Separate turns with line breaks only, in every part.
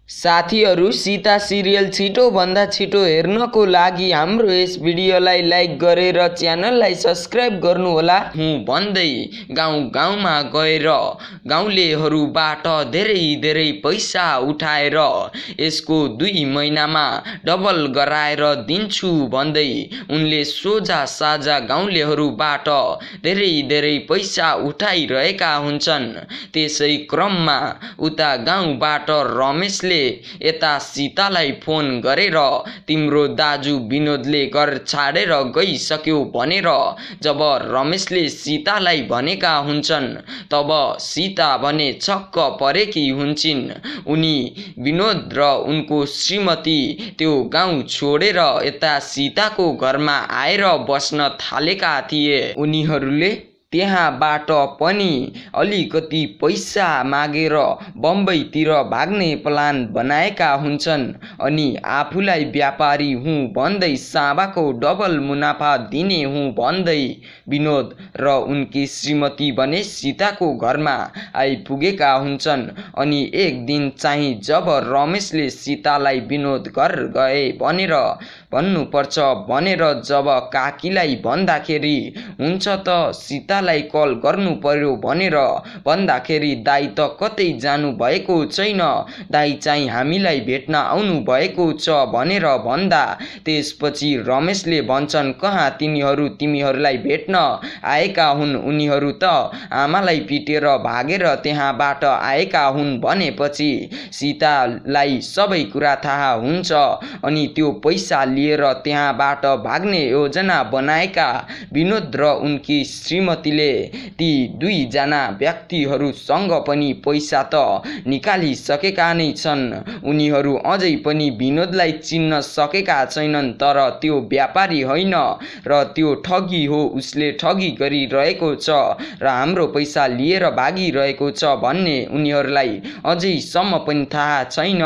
साथीहरु सीता सिरियल छिटो भन्दा छिटो हेर्नको लागि हाम्रो यस भिडियोलाई लाइक गरेर च्यानललाई सब्स्क्राइब गर्नुहोला भन्दै गाउँ गाउँमा गएर गाउँलेहरुबाट धेरै पैसा उठाएर यसको 2 महिनामा डबल गराएर दिन्छु भन्दै उनले सोझा साझा गाउँलेहरुबाट धेरै पैसा उठाइरहेका हुन्छन्। त्यसै क्रममा उता गाउँबाट रमेशले यता सीतालाई फोन गरेर तिम्रो दाजु विनोदले घर छाडेर गइसक्यो भनेर जब रमेशले सीतालाई भनेका हुन्छन् तब सीता भने छक्क परेकी हुन्छिन्। उनी विनोद र उनको श्रीमती त्यो गाउँ छोडेर यता सीताको घरमा आएर बस्न थालेका थिए। उनीहरूले त्यहाँबाट पनि अलिकति पैसा मागेर बम्बईतिर भाग्ने प्लान बनाएका हुन्छन् अनि आफूलाई व्यापारी हुँ भन्दै साबाको डबल मुनाफा दिने हुँ भन्दै विनोद र उनकी श्रीमती भने सीताको घरमा आइपुगेका हुन्छन्। अनि एक दिन चाहिँ जब रमेशले सीतालाई विनोद घर गए भनेर भन्नुपर्छ भनेर जब काकीलाई भन्दाखेरि हुन्छ त सीतालाई कल गर्नु पर्यो भनेर भन्दाखेरि दाइ त कतै जानु भएको छैन, दाइ चाहिँ हामीलाई भेट्न आउनु भएको छ भनेर भन्दा त्यसपछि रमेशले भन्छन् कहाँ तिमीहरूलाई भेट्न आएका हुन्, उनीहरू त आमालाई पिटेर भागेर त्यहाँबाट आएका हुन् भनेपछि सीतालाई सबै कुरा थाहा हुन्छ अनि त्यो पैसा लिएर त्यहाँबाट भाग्ने योजना बनाएका विनोद र उनकी श्रीमतीले ती 2 जना व्यक्तिहरूसँग पनि पैसा त निकालिसकेका नै छन्। उनीहरू अझै पनि विनोदलाई चिन्न सकेका छैनन् तर त्यो व्यापारी होइन र त्यो ठगी हो, उसले ठगी गरिरहेको छ र हाम्रो पैसा लिएर भागिरहेको छ भन्ने उनीहरूलाई अझैसम्म पनि थाहा छैन।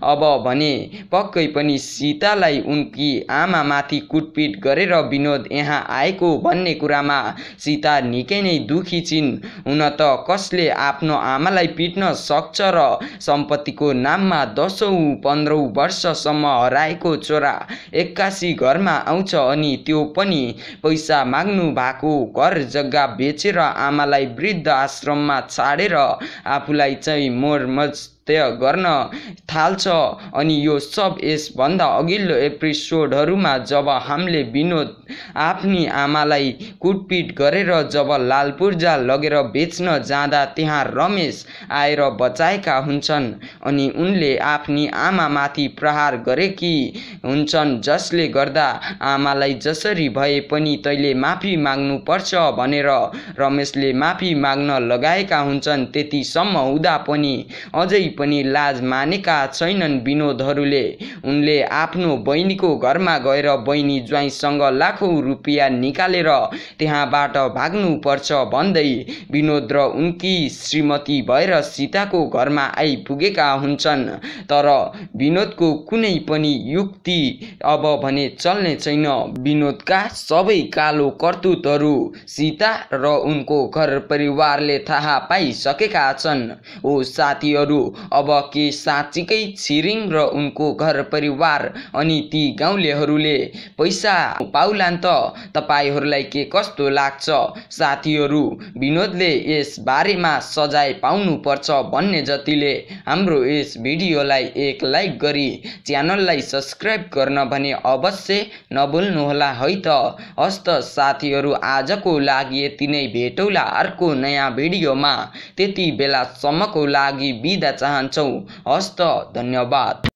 अब भने पक्कै पनि सीतालाई उनकी आमामाथि कुटपिट गरेर विनोद यहाँ आएको भन्ने कुरामा सीता निकै नै दुखी छिन्। हुन त कसले आफ्नो आमालाई पिट्न सक्छ र सम्पत्तिको नाममा 10औं-15औं वर्षसम्म हराएको छोरा 81 घरमा आउँछ अनि त्यो पनि पैसा माग्नु भएको घर जग्गा बेचेर आमालाई वृद्ध आश्रममा छाडेर आफूलाई चाहिँ मर्मस्त्य गर्न थाल्छ। अनि यो सब यसभन्दा अघिल्लो एपिसोडहरूमा जब हामीले विनोद आफ्नी आमालाई कुटपिट गरेर जब लालपुर्जा लगेर बेच्न जाँदा त्यहाँ रमेश आएर बचाएका हुन्छन् अनि उनले आफ्नी आमामाथि प्रहार गरेकी हुन्छन् जसले गर्दा आमालाई जसरी भए पनि तैले माफी माग्नु पर्छ भनेर रमेशले माफी माग्न लगाएका हुन्छन्। त्यतिसम्म हुँदा पनि अझै पनि लाज मानेका छैनन् विनोदहरूले। उनले आफ्नो बहिनीको घरमा गएर बहिनी ज्वाइँसँग लाखौं रुपियाँ निकालेर त्यहाँबाट भाग्नु पर्छ भन्दै विनोद र उनकी श्रीमती भएर सीताको घरमा आइपुगेका हुन्छन्। तर विनोदको कुनै पनि युक्ति अब भने चल्ने छैन। विनोदका सबै कालो करतुतहरू सीता र उनको घर परिवारले थाहा पाइसकेका छन्। ओ साथीहरू, अब के साँच्चीकै छिरिङ र उनको घर परिवार अनि ती गाउँलेहरूले पैसा पाउलान् त? तपाईहरूलाई के कस्तो लाग्छ साथीहरू? विनोदले यस बारेमा सजाय पाउनु पर्छ भन्ने जतिले हाम्रो यस भिडियोलाई एक लाइक गरी च्यानललाई सब्स्क्राइब गर्न भने अवश्य नभुल्नुहोला है त। हस्त साथीहरू, आजको लागि यति नै। भेटौँला अर्को नयाँ भिडियोमा। त्यति बेलासम्मको लागि बिदा चाहन्छौँ। हस्त, धन्यवाद।